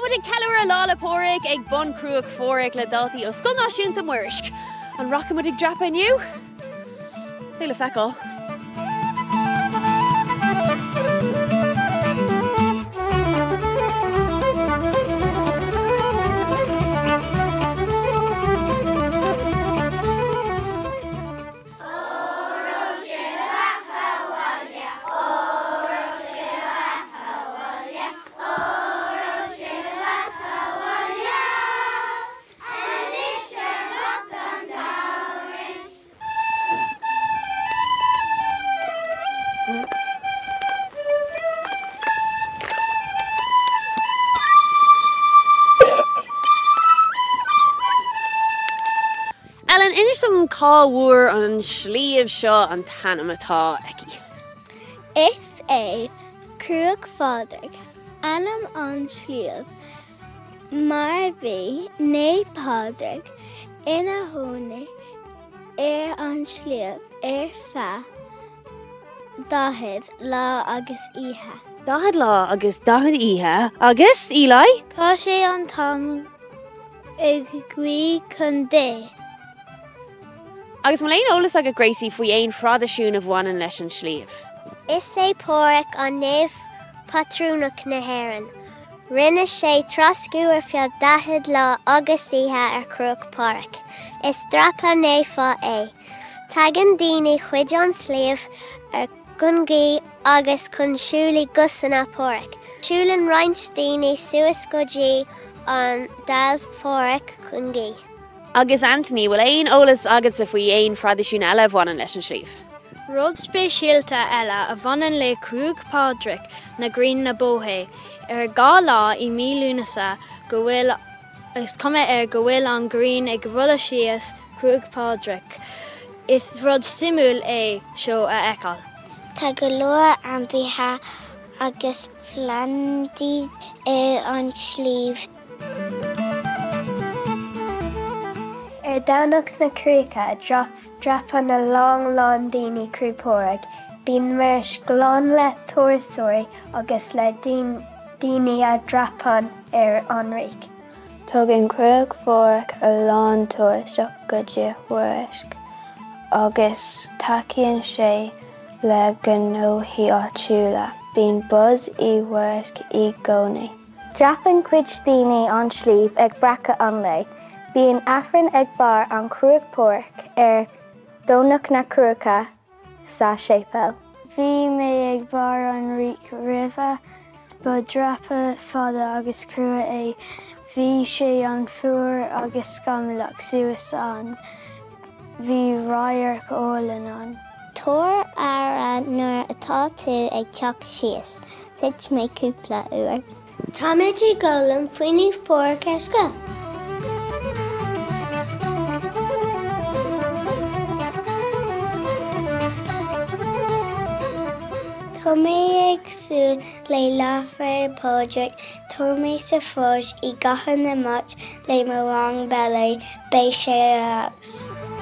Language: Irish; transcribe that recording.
muid ag ceiliúradh Lá 'le Pádraig ag bun Cruach Phádraig le daltaí ó Scoil Náisiúnta Muirisc. An rachaidh muid ag dreapadh inniu? Beidh le feiceáil. Ellen, inis dom cá bhfuair an sliabh seo an t-ainm atá aici? Is é Cruach Phádraig ainm an sliabh mar bhí Naomh Pádraig ina chónaí ar an sliabh ar feadh 40 lá agus oíche. 40 lá agus 40 oíche agus, Eli? Chaith sé an t-am ag guí chun Dé. Agus an bhfuil aon eolas agat, Gracie, faoi aon thraidisiún a bhaineann leis an sliabh? Is é Pádraig an naomh patrúnach na hÉireann. Rinne sé troscadh ar feadh 40 lá agus oíche ar Chruach Phádraig. Is dreapadh naofa é. Tagann daoine chuid an sliabh ar chun guí agus chun siúl i gcosanna Phádraig. Siúlann roinnt daoine suas go dtí an Dealbh Phádraig chun guí. Agus Anthony, bhfuil aon eolas agatsa faoi aon thraidisiún eile a bhaineann leis an sliabh? Rud speisialta eile a bhaineann le Cruach Phádraig ná Grian na Bó ar 2 lá i mí Lúnasa go bhfuil is cuma air go bhfuil an ghrian ag rolladh síos Cruach Phádraig. Is rud suimiúil é seo a fheiceáil. Tá go leor ainmhithe agus plandaí ar an sliabh. Ar Domhnach na Cruaiche, dreapann a lán lán daoine Cruach Phádraig. Bíonn Muirisc lán le turasóirí agus le daoine a dhreapann ar an ríc. Tugann Cruach Phádraig a lán turasach go dtí Muirisc agus tacaíonn sé le gnóthaí áitiúla. Bíonn buzz i Mhuirisc i gcónaí. Dreapann cuid daoine an sliabh ag breacadh an lae. Bíonn Aifreann ag barr an Chruach Phádraig ar Domhnach na Cruaiche sa séipéal. Bhí mé ag barr an ríc roimhe. Ba dreapadh fada agus crua é. Bhí sé an fuar agus scamallach suas ann. Bhí radharc álainn ann. Tabhair aire nuair atá tú ag teacht síos. Thit mé cúpla uair. Táimid ag foghlaim faoi Naomh Pádraig ar scoil. Tá mé ag súil le Lá Fhéile Pádraig. Tá mé sa pháirc i gcaitheamh na mait le mo rang ballet. Beidh sé ar fheabhas.